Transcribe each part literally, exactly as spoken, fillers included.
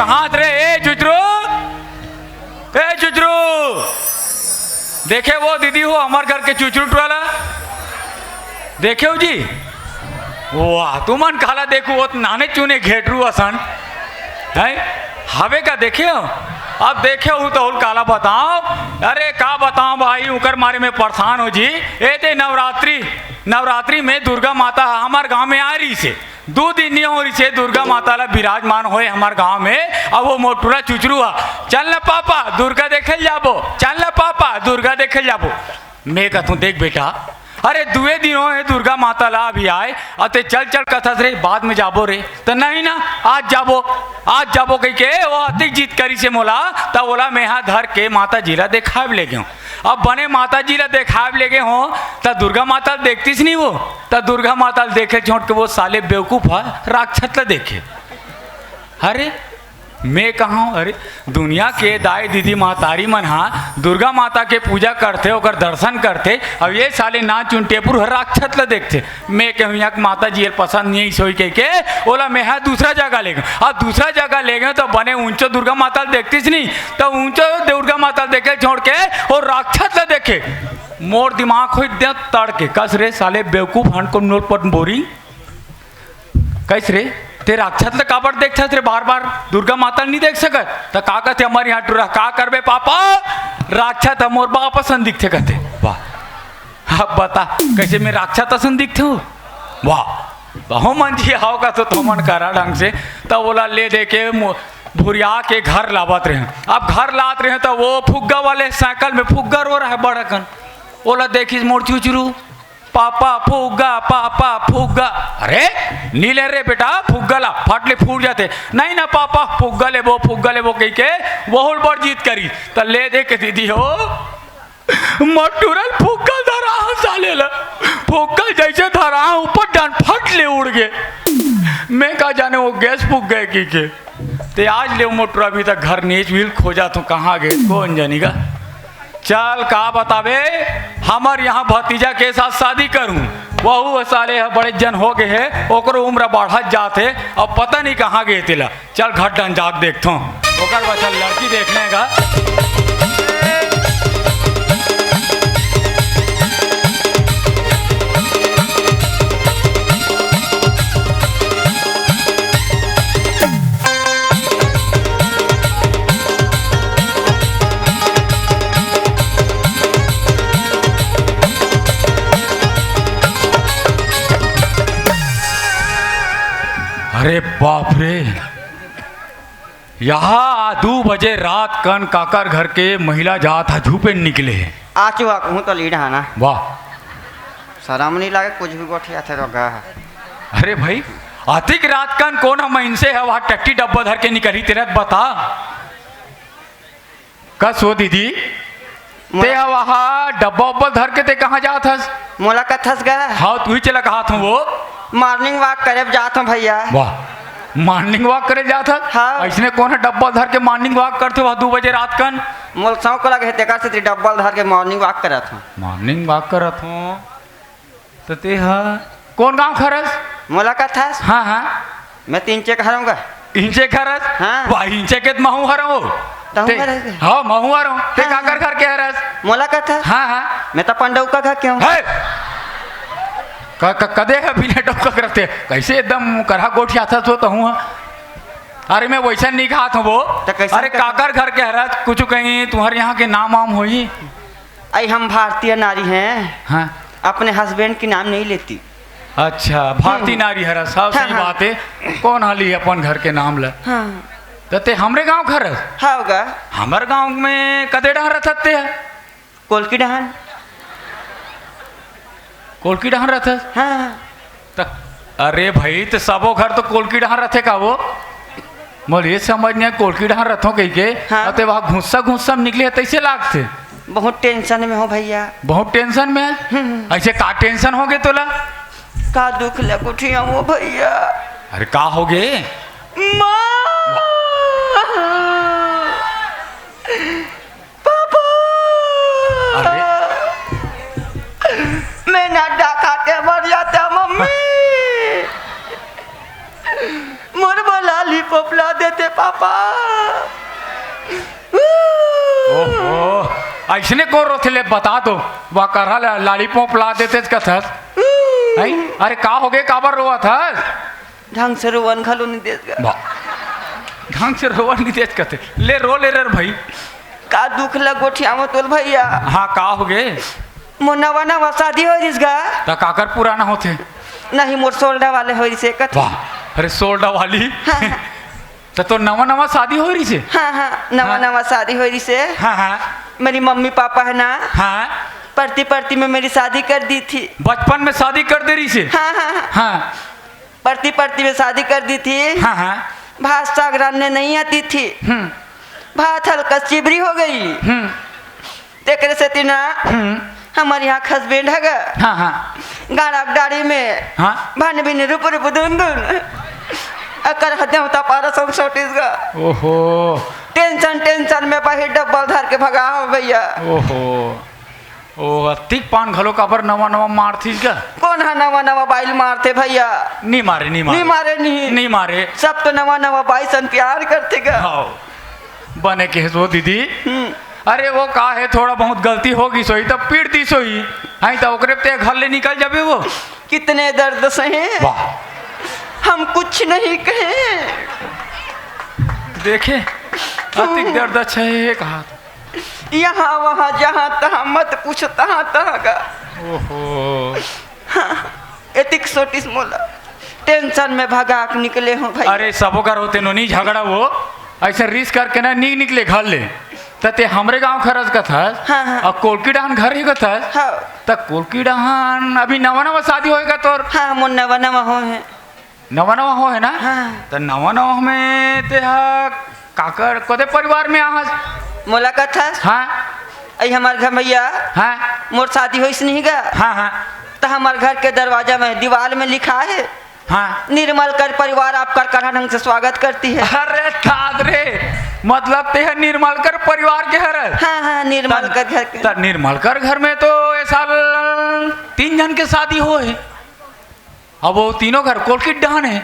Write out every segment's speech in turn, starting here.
हाथ रे, ए चुचरू, ए चुचरू, देखे वो दीदी हो, हमर घर के चुचरू टुरा ला, देखे हो जी? वाह, तुमन काला देखू, वो नाने चुने घेटरू असन, हैं? हवे का देखे हो? अब देखे हो तो काला बताओ। अरे का बताओ भाई, उकर मारे में परेशान हो जी। ए ते नवरात्रि, नवरात्रि में दुर्गा माता हमर गांव में आ रही से, दू दिन नहीं हो रही से दुर्गा माता ला विराजमान होए हमर गांव में। अब वो मोटुरा चुचरू हा, "चल ना पापा, दुर्गा देखे ल जाबो, चल ना पापा, दुर्गा देखे ल जाबो।" मैं कहूँ, "देख बेटा, अरे दुए दिन होए दुर्गा माता ला अभी आए, अउ ते चल चल कथस रे, बाद में जाबो रे।" त नहीं ना, आज जाबो, आज जाबो कहि के वो अतिक जिद करिस हे मोला, त ओला मेहा धर के माता जी ला देखाए ले गेंव। अब बने माता जी ला देखाए ले गे हों, त दुर्गा माता ल देखतिस नहीं वो, त दुर्गा माता ल देखे छोड़ के वो साले बेवकूफ ह राक्षस ला देखे। अरे, मैं कहूँ, अरे, दुनिया के दाई दीदी महतारी मन हा दुर्गा माता के पूजा करथे, ओकर दर्शन करथे, अब ये साले नाचुन टेपुर ह राक्षस ला देखथे। मैं कहूँ, "यहाँ के माता जी ल पसंद नहीं सोई," कहि के ओला मेहा दूसरा जगह ले गेंव। अब दूसरा जगह ले गेंव त बने ऊंचो दुर्गा माता ल देखतिस नहीं, त ऊंचो दुर्गा माता ल देखे छोड़ के वो राक्षस ला देखे। मोर दिमाग होई दे तड़ के, "कस रे साले बेवकूफ हन को नोट पट बोरी, कस रे, ते राक्षस ला काबर देखथस रे बार बार, दुर्गा माता ल नहीं देख सकत?" त का कहथे हमर यहाँ टुरा, "का करबे पापा, राक्षस ह मोर बाप असन दिखथे," कहथे। वाह, अब बता, कैसे मैं राक्षस असन दिखथे हूँ? वाह, बहु मन जी आओ का तो तुमन करा ढंग से, तब ओला ले दे के मो-, भुरिया के घर लावत रहे। अब घर लात रहे तो वो फुग्गा वाले साइकिल में फुग्गा रो रहा है बड़ा कन, ओला देखिस मोर चुचरू, "पापा फुग्गा, पापा फुग्गा।" "अरे नी ले रे बेटा फुग्गा ला, फट ले फूट जाथे।" "नहीं ना पापा फुग्गा लेबो, फुग्गा लेबो," कहि के वहुल बड़ जीत करी। त ले दे के दीदी हो, मटुरल फुग्गल धरा हूँ साले ला। फुग्गल जैसे धरा हूँ, ऊपर डान फट ले उड़ गे। मैं का जाने वो गैस फूक गए की के। ते आज ले मटुरा अभी तक घर नीच बिल खोजा तो कहाँ गए, कौन जानी का। चल का बतावे, हमर यहाँ भतीजा के साथ शादी करूँ, वहू साले ह बड़े जन हो गए है, ओकरो उम्र बढ़त जात है, अब पता नहीं कहाँ गए तेला। चल घर डन जाके देखथों, ओकर बाद चल लड़की देखने का। अरे बाप रे, यहाँ दू बजे रात कन काकर घर के महिला जात ह झूपे निकले हे। आचू हा कहूँ तो लीड हा ना। वाह। शरम नहीं लागे कुछ भी गोठिया थे रोगा है। अरे भाई, अतिक रात कन कौन ह मइनसे ह वहाँ टट्टी डब्बा धर के निकली तेरा बता। कस हो दीदी? मोला ते ह वहाँ डब्बा उब्बा धर के ते कहाँ जात हस? मोला कथस गा? हाँ, तू ही चला कहा था वो। मॉर्निंग वॉक करे जात हूँ भैया। वाह, मॉर्निंग वॉक करे जात हस? हाँ। ऐसने कौन ह डब्बा धर के मॉर्निंग वॉक करथे वह दू बजे रात कन? मोला शौक लगे हे, तेकर से डब्बा धर के मॉर्निंग वॉक करत हूँ। मॉर्निंग वॉक करत हूँ। त ते ह कोन गांव के हरस? मोला कथस? हाँ, हाँ। मैं त इंचे के हरंव गा। इंचे के हरस? हाँ। वाह, इंचे के त महू हरंव। तहूँ ते, हरस? हाँ, महू हरंव। ते हाँ, काकर हाँ। घर के हरस? मोला कथस? हाँ, हाँ। मैं त पंडौका घर के हूँ। हे! क-, क-, कदे ह बिना डौका करते? कैसे एकदम करहा गोठियाथस हो तहूँ ह? अरे, मैं वैसन नहीं कहत हूँ वो। त कैसन अरे, कहत? काकर घर के हरस? कुछ कहीं तुम्हारे यहाँ के नाम वाम होई? अई हम भारतीय नारी हैं, हाँ। अपने हस्बैंड की नाम नहीं लेती। अच्छा, भारतीय हम्म। नारी हरस, हाँ, हाँ, सही हाँ। बात है। कौन हाली अपन घर के नाम ला? हाँ। त ते हमरे गांव घर हस? हाँ होगा। हमर गांव में कदे डहर रथत ते ह? कोलकी डहर। कोलकी डहर रथस? हाँ, हाँ। त, अरे भाई, त सबो घर तो कोलकी डहर रथे का वो? मोर ये समझ नहीं आय, कोलकी डहर रथों कहि के, हाँ। अते वहाँ घुस्सा घुस्सा में निकले है, तैसे लागथे। बहुत टेंशन में हो भैया। बहुत टेंशन में है? हम्म। ऐसे का टेंशन हो गए तोला? का दुख ले उठिया वो भैया। अरे का हो गए? माँ! पापा! अरे। मैं ना डाका के मर जाता, मम्मी। मोर बर लॉलीपॉप ला देते, पापा। ओहो, अइसने को रोथे ले बता दो, वा करहा ला लालीपॉप ला देतेच कथस। हैं? अरे का होगे, काबर रोवत हस? ढंग से रोवन घलो नहीं देत गा। वाह। ढंग से रोवन नहीं देत कथे। ले रो ले रे भाई। का दुख ला गोठियावत होल भैया? हाँ, का होगे? मोर नवा नवा शादी होय रिस गा। त काकर पुराना होथे? नहीं, मोर सोलडा वाले होय रिसे कथे। वाह, अरे सोलडा वाली। हाँ, हाँ। त तो नवा नवा शादी होय रिसे? हाँ, हाँ, नवा हाँ। नवा शादी होय रिसे। हाँ, हाँ। मेरी मम्मी पापा है ना, हाँ। पढ़ती पढ़ती में मेरी शादी कर दी थी। बचपन में शादी कर दे रिसे? हाँ, हाँ, हाँ। हाँ। पढ़ती पढ़ती में शादी कर दी थी। हाँ, हाँ। भात साग रांधने नहीं आती थी। हम्म। भात हल्का चिबरी हो गई। हम्म। तेकरे सेती ना हम्म। हमर यहाँ खसबेंड हगा। हाँ, हाँ। गाड़ा डाड़ी में हाँ। भन भिन रुप रुप दुन दुन। अकर हद्दे होता पारा संग सोटिस गा। ओहो। टेंशन, टेंशन में बाहिर डब्बल धर के भगा हो भैया। ओहो। ओ, अतिक पान घलो काबर नवा नवा मारथिस गा? कोन हा नवा नवा बाइल मारथे भैया? नी मारे, नी मारे। नी मारे, नी। नी मारे। सब तो नवा नवा बाई सन प्यार करथे गा। हाँ। बने कहेस वो दीदी। हम्म। अरे वो का हे, थोड़ा बहुत गलती हो गिस होही, तब पीट दिस होही। हाई त ओकरे ते घर ले निकल जाबे वो। कितने दर्द सहे। वाह। हम कुछ नहीं कहे। देखे, अतिक दर्द अच्छा हे कहा। यहाँ वहाँ जहाँ तहाँ मत पूछ तहाँ तहाँ का। ओहो। हाँ, एतिक सोटिस मोला। टेंशन में भगा के निकले हूँ भाई। अरे, सबो घर होथे नोनी झगड़ा वो। अइसे रिस करके ना नी निकले घर ले। त ते हमरे गाँव खरच कथस। हाँ, हाँ। अउ कोलकी डहान घर हे कथस। हाँ। त कोलकी डहान अभी नवा नवा शादी होय गा तोर। हाँ, मोर नवा नवा होय हे। नवा नवा होय हे ना? हाँ। त नवा नवा में तेहा काकर कोदे परिवार में आहस? मोला कथस? हाँ। अई हमर घर भैया। हाँ। मोर शादी होइस नहीं गा। हाँ, हाँ। त हमर घर के दरवाजा में दीवाल में लिखा हे। हाँ। निर्मलकर परिवार आपका करहा ढंग से स्वागत करती है। अरे थाद रे, मतलब तेहा निर्मलकर परिवार के हरस? हाँ, हाँ, निर्मलकर घर के। त निर्मलकर घर में तो ए साल तीन झन के शादी होय हे। अब वो तीनों घर कोलकी डहान हे।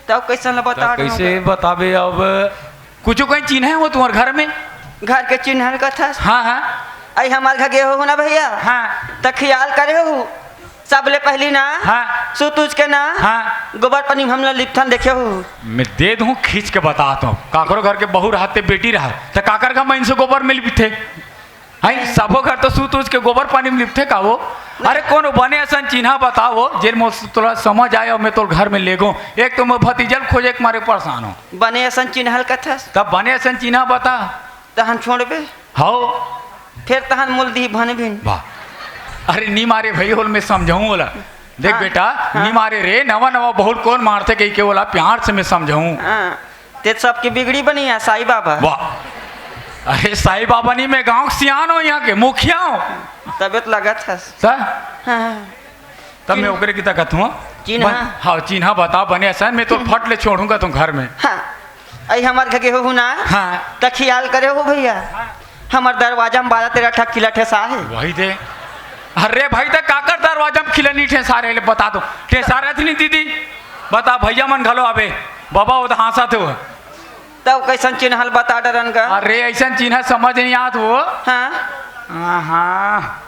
तब कइसन ल बता तब कइसे बताबे अब? कुछु कहीं चिन्हा हे वो तुम्हर घर में? घर के चिन्हा ल कथस? हाँ, हाँ। अई हमर घर गे हो ना भैया? हाँ। त खियाल करे हो, सबले पहिली ना, हाँ। सुत उठ के ना, हाँ। गोबर पानी में हमला लिपथन देखे हो। मैं दे दूँ खींच के बतात हूँ। काकरो घर के बहू रहत ते बेटी रहत, त काकर घर में इनसे गोबर में लिपथे? हैं, सबो घर तो सुत उठ के गोबर पानी में लिपथे का वो? अरे, कोनो बने असन चिन्हा बताओ, जेन मोला तोला समझ आए अउ मैं तोर घर में लेगों। एक तो मैं भतीजा ल खोजे के मारे परेशान हूँ। बने असन चिन्हा ल कथस? तब बने असन चिन्हा बता। तहन छोड़बे? हव। फेर तहन मोल दिही भन भिन। वाह। अरे, नी मारे भई होल, मैं समझाऊँ ओला। देख हाँ, बेटा, हाँ। नी मारे रे, नवा नवा बहू ल कोन मारथे कहिके ओला प्यार से मैं समझाऊँ। हाँ। ते सबके बिगड़ी बनी हे साईं बाबा। वाह। अरे साईं बाबा नहीं, मैं गांव के सियान हूँ, यहाँ के मुखिया हूँ। तबे तो लगत हस। त? हाँ। तब मैं ओकरे की ताकत हूँ। चिन्हा? बन-, हाँ, चिन्हा बता बने असन, मैं तो फट ले छोड़ूंगा तुम घर में। हाँ। अई हमर घर गे हो ना? हाँ। त खियाल करे हो भैया। हमर दरवाजा में बारह तेरह ठा किला ठेसा हे। वही दे। अरे भाई, त काकर दरवाजा में खिला नी ठेसा रहे ले बता दो। ठेसा रहे थी नी दीदी? बता, भैया मन घलो आबे। बाबा, वो तो हाँसत हे वो। तब कइसन चिन्हा ल बता डरन गा? अरे, अइसन चिन्हा समझ नहीं आत वो। हाँ। हाँ, हाँ।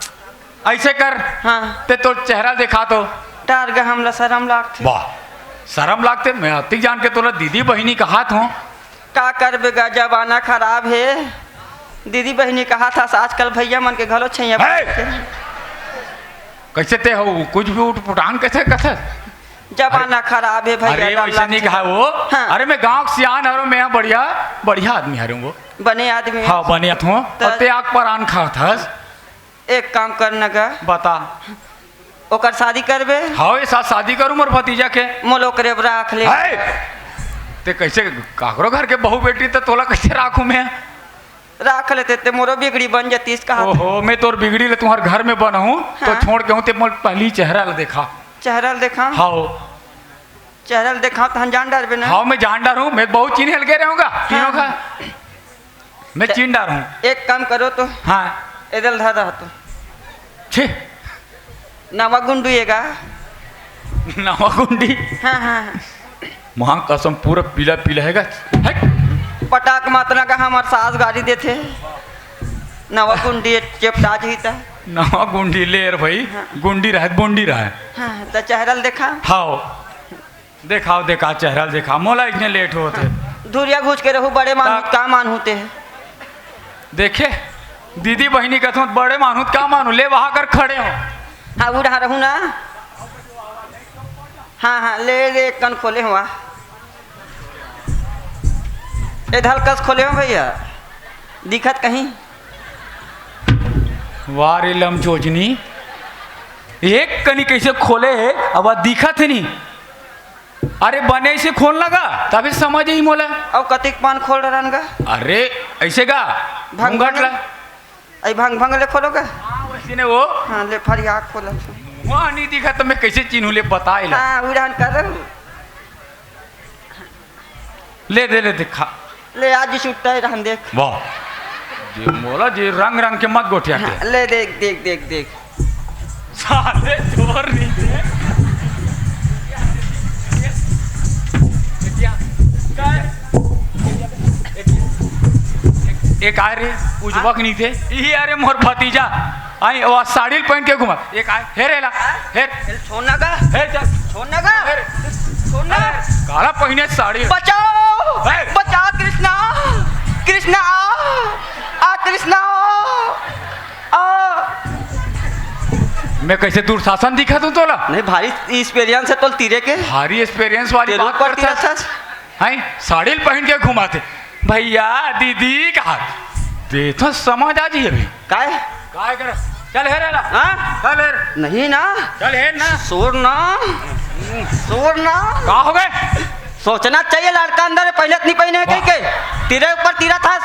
अइसे कर। हाँ। ते तोर चेहरा देखा तो। डर गा, हमला शरम लागथे। वाह, शरम लागथे? मैं अतिक जान के तोला दीदी बहिनी कहात हूँ। का करबे गा, जमाना खराब हे। दीदी बहिनी कहात हस, आजकल भैया मन के घलो छैया हे! पड़थे। कइसे ते हो, कुछ भी उठ पुटांग कइसे कथस? जमाना अरे, खराब हे भैया, अरे, डर वइसे नहीं लगथे। कहा वो। हाँ। अरे, मैं गांव के सियान हरों, मैं यहाँ बढ़िया, बढ़िया आदमी हरों वो। बने आदमी। हाँ, बने आदमी हूँ। त और ते आग पर आन खात हस। एक काम कर न गा। बता। ओकर शादी करबे? हाँ, ए साथ शादी करूँ मोर भतीजा के। मोल ओकरे बर राख ले। हाय! ते कइसे, काकरो घर के बहू बेटी, त तोला कइसे राखूँ मैं? राख लेते ते मोरो बिगड़ी बन जातीस कहा। ओहो, मैं तोर बिगड़ी ले तुम्हर घर में बनहूँ, तो हाँ। छोड़ के हूँ, ते मोर पहली चेहरा ल देखा। चेहरा ल देखा? हाँ। चेहरा ल देखा, तहन जान डरबे ना। हाँ, मैं जान डरूँ, मैं बहुत चिन्हे ल गे रहूँगा, तीनों हाँ। का। मैं त-, चिन्ह डारहूँ। एक काम करो तो। हाँ। एदल धर रहा तो। छे। नवा गुंडू एगा। नवा गुंडी। हाँ, हाँ, हाँ। माँ कसम, पूरा पीला पीला हे गा। हट। पटाक मातना का हमर सास गारी देथे। नवा गुंडी चेपटा जही त। नवा गुंडी ले रे भाई, हाँ। गुंडी रहे, गुंडी रहे। हाँ, त चेहरा ल देखा। हाव। देखाव, देखा, चेहरा ल देखा। मोला इतने लेट होत हे। धुरिया घुस के रहू, बड़े मानहूँ त का मानहूँ ते। देखे, दीदी बहिनी कथों त बड़े मानहूँ त का मानहूँ, ले वहाँ कर खड़े हो। हाँ, उड़ा रहू ना। हाँ, हाँ, ले, ले, एक कन खोले हँव। ए धलकस खोले हँव भैया, दिखत कहीं? वाह रे लमचोचनी, एक कनी कइसे खोले हे, अब दिखत हे नहीं। अरे बने से खोल ना गा, तभी समझ ही मोला। अब कतिक पान खोल रहन गा? अरे ऐसे गा, भंग घूंघट भंग। ला। अई भंग भंग ले खोलो गा? हाँ, वैसे ने वो। हाँ, ले फरिया खोलत हँव। वहाँ नहीं दिखा त मैं कइसे चिन्हूँ, ले बताए ला। हाँ, उड़ान कर रहू। ले दे, ले दिखा। ले आज ही छुट्टा ही रहन देख। वाह। जे मोला जे रंग रंग के मत गोठिया के। हाँ, ले देख, देख, देख, देख। साले तोर नहीं थे। एक आय रे, उजबक नहीं थे। इही अरे मोर भतीजा। आई, वो साड़ी ल पहन के घूमत। एक आय, हेर एला, हेर। एल छोड़ ना गा। हेर चल। छोड़ ना गा। हेर। छोड़ ना। काला पहिने साड़ी। बचाओ। हेर। बचा कृष्णा। कृष्णा आ। आ कृष्णा आ। आ। मैं कइसे दुशासन दिखत हँव तोला? नहीं, भारी experience हे तोल तीरे के। भारी experience वाली तेरे बात ऊपर करता तीरथ हे। हैं? साड़ी ल पहिन के घुमाथे। भैया, दीदी कहा। दे तो समझ आ जी अभी। काय? काय कर? चल हेर एला। हाँ? चल हेर। नहीं ना। चल हेर ना। सोर ना। सोर ना। का हो गे? सोचना चाहिए लड़का अंदर हे, पहले त नहीं पहिने हे कही के। तीरे ऊपर तीरथ हस।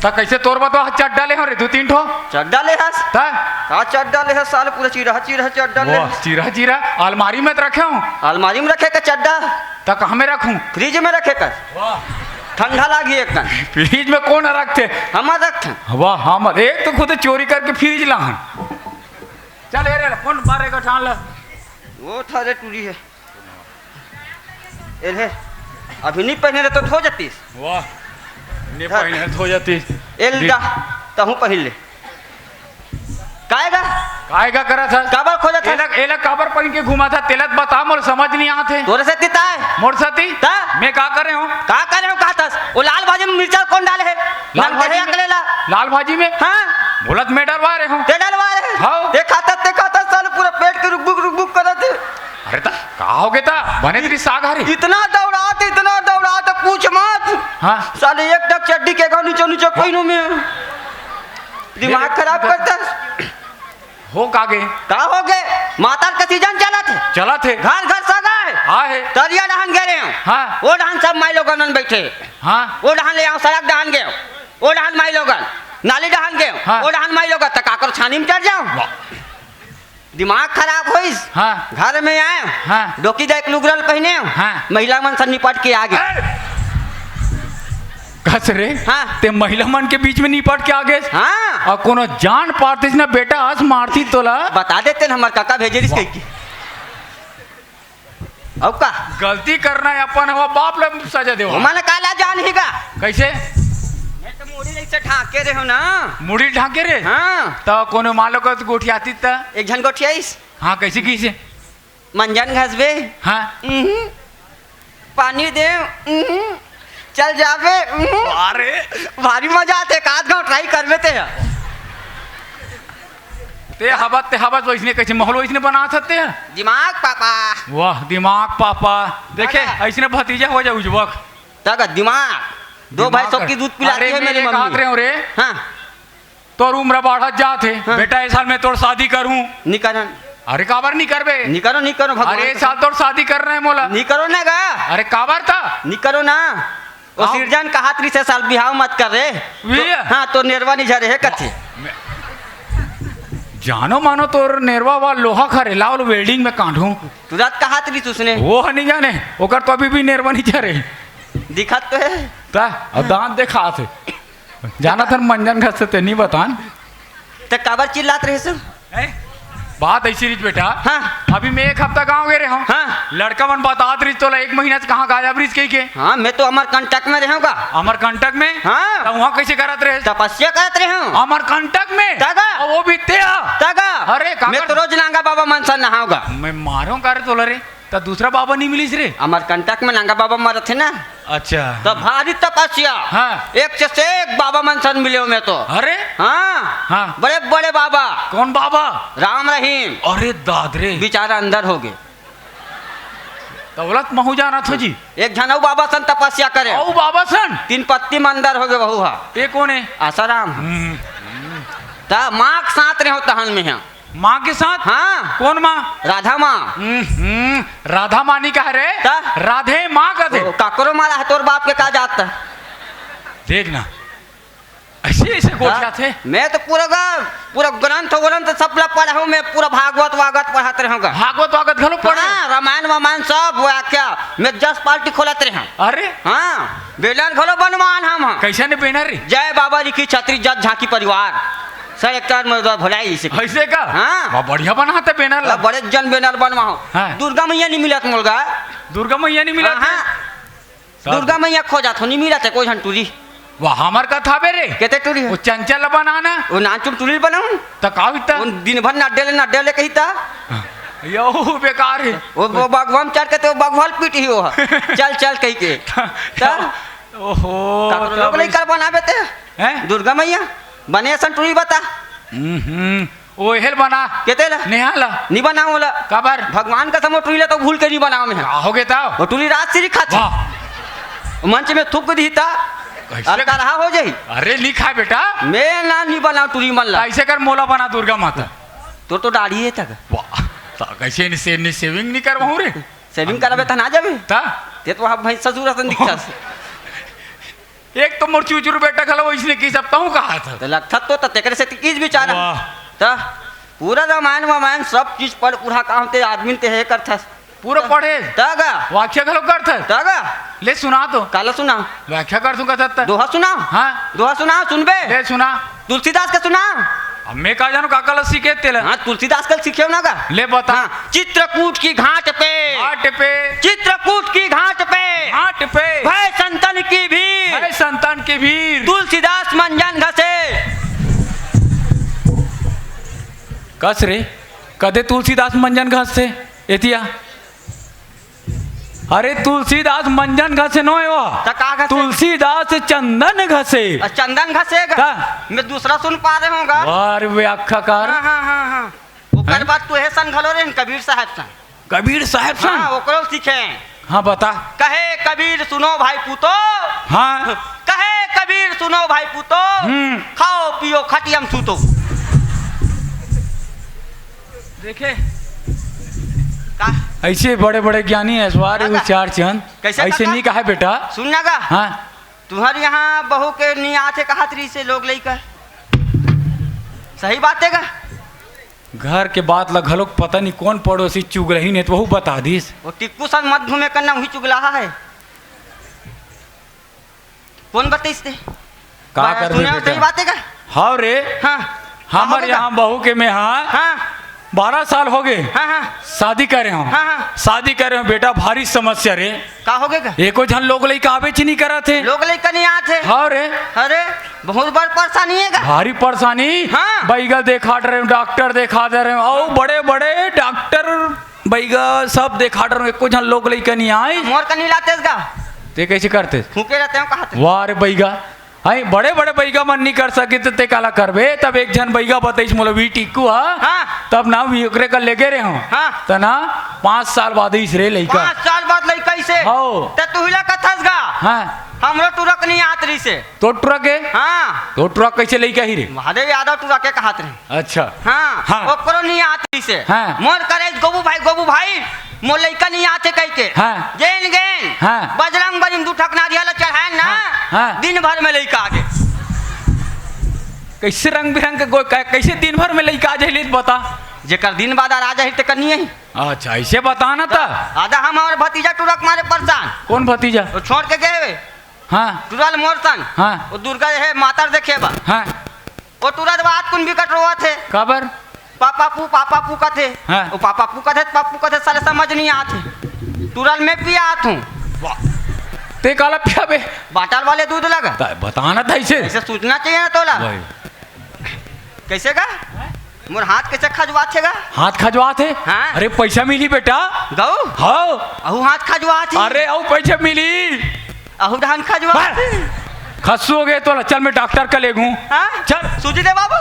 त कइसे तोर बा तो चड्डा ले हो रे, दू तीन ठो? चड्डा ले हस? त? का चड्डा ले हस? साले पूरा चिरहा चिरहा चड्डा ले वाह, हस। चिरहा चिरहा? अलमारी में त रखे हँव। अलमारी में रखे का चड्डा? त कहाँ में रखूँ? फ्रिज में रखे का? वाह। ठंडा लागी एक कन। फ्रिज में कोन रखथे? हम रखथन। वाह, हम एक तो खुद चोरी करके फ्रिज लाहन। चल, ए रे, कोन बारे का ठान ला? वो थारे टूरी हे। एल हे, अभी नहीं पहिने रहे तो हो जातीस। वाह, नहीं पहिने रहे तो हो जातीस। एल जा, तहूँ पहिन ले। काय गा? काय गा करत हस? काबर खोजत हस? एला, एला काबर पहिन के घुमाथस? तेला त बता, मोर समझ नहीं आत हे। तोरे सेती त आय। मोर सेती? त? मैं का करे हँव? का करे हँव कहत हस? वो लाल भाजी में मिर्चा कोन डाले हे? लाल भाजी में? अकेले ला। लाल भाजी में? हाँ। बोलत मैं डलवा रहे हँव। ते डलवा रहे? हाँ। ते खाथस, ते खाथस, साले पूरा पेट के रुकबुक, रुकबुक करत हे। अरे त का हो गे त? बने तेरी साग हरे। इतना दौड़ात, इतना दौड़ात, पूछ मत। हाँ। साले एक टक चड्डी के गाँव नीचे, नीचे पहिनूँ मैं। दिमाग खराब करथस। हो का गे? का हो गे? मातर के सीजन चलत हे। चलत हे। घर घर सगा हे। हाँ हे। तरिया डहन गे रहे हँव। हाँ। वो डहन सब माई लोगन मन बइठे। हाँ। वो डहन ले आँव, सड़क डहन गेंव। वो डहन माई लोगन। नाली डहन गेंव। हाँ। वो डहन माई लोगन। त का करों, छानी में चढ़ जाँव। वाह। दिमाग खराब होइस। हाँ। घर में आएँव। हाँ। डोकी दाई के लुगरा ल पहिनेंव। हाँ। महिला मन से निपट के आ गेंव। ए! कस रे? हाँ। ते महिला मन के बीच में निपट के आ गेस? हाँ। अउ कोनो जान पारतिस ना बेटा, अस मारतिस तोला। बता देतेन हमर कका भेजे रिहिस कहिके। अउ का? गलती करना हे अपन, हवा बाप ल सजा देवा। ओमन काला जानही गा? कइसे? मैं तो मुड़ी ल अइसे ढाँके रहे हँव ना। मुड़ी ल ढाँके रहे? हाँ। त कोनो मान लो कि गोठियातिस त? एक झन गोठियाइस। हाँ, कइसे कहिसे? मंजन घसबे? हाँ। उहुँ। पानी दे, उहुँ। चल जाबे, उहुँ। अरे। भारी मजा आथे, एक आध घाँव try करबे ते ह। ते हबस, ते हबस, वइसने कइसे माहौल वइसने बनात हस ते ह? दिमाग पापा। वाह, दिमाग पापा। देखे, दादा। अइसने भतीजा हो जाए उजबक। तक दिमाग। दो दिमाग भैंसों कर। की दूध पिलाती अरे, है मैं मेरी ये मम्मी। कहात रहे हँव रे। हाँ। तोर उम्र बाढ़त जात हे। हाँ। बेटा, ए साल मैं तोर शादी करहूँ। नी करन। अरे, काबर नी करबे? नी करो, नी करो, भगवान अरे, ए कसम। साल तोर शादी करना हे मोला। नी करो ना गा। अरे, काबर त? नी करो ना। वो हाँ। सिरजन कहात रिहिस ए साल बिहाव मत कर रे। वे। तो, हाँ, तो नेरवा नी झरे हे कथे। मैं, जानो मानो तोर नेरवा वा लोहा खरे, लाओ welding में कांढूँ। तुरंत कहात रिहिस उसने। वो ह नी जाने, ओकर तो अभी भी नेरवा नी झरे। दिखत तो हे। त, अब दाँत देखात हे। जानथन मंजन घसथे, नी बतान। त काबर चिल्लात रहे सु? हैं? बात ऐसी रहिस बेटा। हाँ। अभी मैं एक हफ्ता गाँव गे रहे हूँ। हाँ। लड़का मन बतात रहिस तोला एक महीना से कहाँ गायब रहिस कहिके। हाँ, मैं तो अमरकंटक में रहे हूँ का। अमरकंटक में? हाँ। तो वहाँ कैसे करत रहे? तपस्या करत रहे हूँ। अमरकंटक में? तगा। और वो भी तेहा? तगा। अरे, का मैं कर- तो रोज नांगा बाबा मन सन नहाऊंगा। मैं मारूं का रे तोला रे। त दूसरा बाबा नहीं मिलिस रे? अमरकंटक में नांगा बाबा मरत हे ना। अच्छा। तो भारी तपस्या। हाँ। एक से एक बाबा मन सन मिले हूँ मैं तो। अरे। हाँ। हाँ। बड़े बड़े बाबा। कौन बाबा? राम रहीम। अरे दाद रे। बेचारा अंदर हो गए। दौलत महू जाना थो जी। एक झन अउ बाबा सन तपस्या करे। अउ बाबा सन? तीन पत्ती में अंदर हो गए वहू हा। ये कौन है? आसाराम। हम्म। त माँ के साथ रहे हो तहन में है। माँ के साथ? हाँ। कौन माँ? राधा माँ। हम्म, हम्म, राधा माँ नहीं कहा रे। त? राधे माँ का दे। ओ, काकरो मारा है तोर बाप के का जात? देख ना, ऐसे, ऐसे गोठियाथे। मैं तो पूरा गा-, पूरा ग्रंथ, ग्रंथ सब ला पढ़ा हूँ मैं, पूरा भागवत वागवत पढ़त रहूँगा। भागवत वागवत घलो पढ़े? हाँ, रामायण वामायण सब व्याख्या, मैं दस पार्टी खोलत रहे हूँ। अरे? हाँ, बैनर घलो बनवान हम, हाँ। कैसे ने बैनर रे? जय बाबा जी की छतरी जत झांकी परिवार। सर एक टार में भलाई इसे। ऐसे का? हाँ। वाह, बढ़िया बनाते बैनर ला। बड़े जन बैनर बनवाओ। हाँ। दुर्गा मैया नहीं मिलत मोलगा। दुर्गा मैया नहीं मिलत? हाँ, हाँ। तब? दुर्गा मैया खोजत हो, नहीं मिलत हे कोई झन टूरी। वाह, हमर का थाबे रे? केते टूरी हे? वो चंचल बनाना। वो नानचुन टूरी बनाऊं? त का होता? वो दिन भर नड्डे ले, नड्डे ले कहिता। यो बेकार है। वो, वो बगवा में चढ़ के तो बगवा ल पीट ही वो ह। चल, चल कहि के। त? त? ओहो, काकरो लोग तब नहीं कर बनाबे ते? हैं? दुर्गा मैया, बने असन टूरी बता। हम्म, हम्म। ओ एहल बना। केते ला? नेहा ला। नी बनाओ ला। काबर? भगवान कसम वो टूरी ला तो भूल के नी बनाओ मैं। का हो गे ताव? वो टूरी रात सिरी खात। वाह। मंच में थूक दी ता। कैसे? अर करहा हो जाही। अरे नी खाए बेटा। मैं ना नी बनाओ टूरी मन ला। ऐसे कर मोला बना दुर्गा माता। तोर तो दाढ़ी हे तक। वाह। त कैसे नी से, नी सेविंग नी करवाऊं रे? सेविंग कराबे त ना जाबे। त? ते तो वहाँ भैंस ससुर असन दिखथस। एक तो मोर चुचुर बेटा घलो वइसने किस अब तहूँ कहा था। त लगथस तो, त तेकरे से त किस बिचारा। वाह। त पूरा रामायण वामायण सब चीज पढ़ पुढ़ा काम ते आदमी ते हे करथस। पूरा त-, पढ़े? त गा। व्याख्या घलो करथस? त गा। ले सुना तो। काला सुना? व्याख्या कर दूंगा तब तक। दोहा सुना? हाँ। दोहा सुना, सुनबे? ले सुना। तुलसीदास के सुना? अब मैं का जानूं काका ल सीखे तेला। हाँ, तुलसीदास कल सीखे ना का? ले बता। हाँ, चित्रकूट की घाट पे। घाट पे। चित्रकूट की घाट पे। घाट पे। भय संतन की भीड़। भय संतन की भीड़। तुलसीदास मंजन घसे। कस रे, कदे तुलसीदास मंजन घसथे? एतिया। अरे तुलसीदास मंजन घसे नोय वो। त का घसे? तुलसीदास चंदन घसे। अ, चंदन घसे गा? का? मैं दूसरा सुन पा रहे हूँ गा। वाह रे व्याख्याकार। हाँ, हाँ, हाँ, हाँ। ओकर हैं? बाद तू हे सन घलो रे कबीर साहब सन। कबीर साहब सन? हाँ, ओकरो सीखे। हाँ, बता। कहे कबीर सुनो भाई पूतो। हाँ। कहे कबीर सुनो भाई पूतो। हम्म। खाओ पियो खटियम सूतो। देखे? का? ऐसे बड़े-बड़े ज्ञानी ऐश्वर्य हाँ, का? उचार चंद। कैसे ऐसे काका? नहीं कहा बेटा। सुन ना गा। हाँ। तुम्हारे यहाँ बहू के नहीं आथे कहा तरी से लोग लइका। सही बात हे गा? घर के बात ला घलोक पता नहीं कौन पड़ोसी चुगलही ने तो वहू बता दिस। वो टिक्कू सन मत घूमे करना, वही चुगलाहा है। कौन बताइस ते? का बा-, करबे सुने हो बेटा? सही बात हे का? हाँ रे। हाँ। हमर का हो गे? यहाँ बहू के में हाँ। हाँ। बारह साल हो गए। हाँ, हाँ। शादी करे हूँ। हाँ, हाँ। शादी करे हूँ बेटा, भारी समस्या रे। का हो गे का? एको झन लोग लइका आबेच नहीं करत हे। लोग लइका नहीं आत हे। हाँ रे। अरे, बहुत बड़ परेशानी हे का? भारी परेशानी। हाँ। बैगा देखा रहे हूँ, डॉक्टर देखा दे रहे हूँ, अउ बड़े बड़े डॉक्टर बैगा सब देखा डर, एको झन लोग लइका नहीं आए। मोर कनी लातेस गा। ते कैसे करते? फूके रहते हो, कहा थे? वाह रे बैगा, हाय, बड़े बड़े बैगा मन नहीं कर सके तो ते काला करबे? तब एक झन बैगा बताइस मोला, वी टिक्कू हा। हाँ। तब ना वी ओकरे का लेगे रहे हो। हाँ। त ना पाँच साल बाद इस रे लइका। पाँच साल बाद लइका इसे? हो। ते तू हिला कथस गा। हाँ। हमरो टुरक नहीं आत रही से। तो टुरक है? हाँ। तो टुरक कैसे लइका ही रे? महादेव यादव टुरक के कहात रहे। अच्छा। हाँ, हाँ। ओकरो नहीं आत रहिसे। हाँ। मोर करे गोबू भाई, गोबू भाई, मोर लइका नहीं आते कह के। हाँ। जेन गेन। हाँ। बजरंग बली दू ठक नारियल चढ़ाए ना, हाँ, हाँ। दिन भर में लइका आ गे। कैसे रंग बिरंग के गो-, कै-, कैसे दिन भर में लइका आ जाए, ले बता। जेकर दिन बाद आ जाए, तेकर नहीं आई। अच्छा, ऐसे बता ना त। आधा हम और भतीजा टुरक मारे परेशान। कौन भतीजा? वो छोड़ के गए हुए। हाँ। टुरल मोर सन। हाँ। वो दुर्गा है, मातर देखे बा। हाँ। ओ टूरा दे बात कुन बिकट रोवत हे। काबर? पापा पू, पापा पू कथे। हाँ। वो पापा पू कथे, पापा पू कथे, साले समझ नहीं आथे। तुरल में पियात हूँ। वाह। ते काला पियाबे? बाटल वाले दूध लगा। त बताना था इसे। ऐसे सोचना चाहिए ना तोला। वही। कैसे गा? मोर हाथ कैसे खजवात हे गा? हाथ खजवात हे? हाँ। अरे पैसा मिली बेटा। गऊ? हाँ। अहू हाथ खजवात हे। अरे अहू पैसा मिली। अहू धान खजवात हे। बस। खस्सू हो गए तो चल मैं डॉक्टर का ले घूँ। हाँ? चल। सूजी दे बाबू।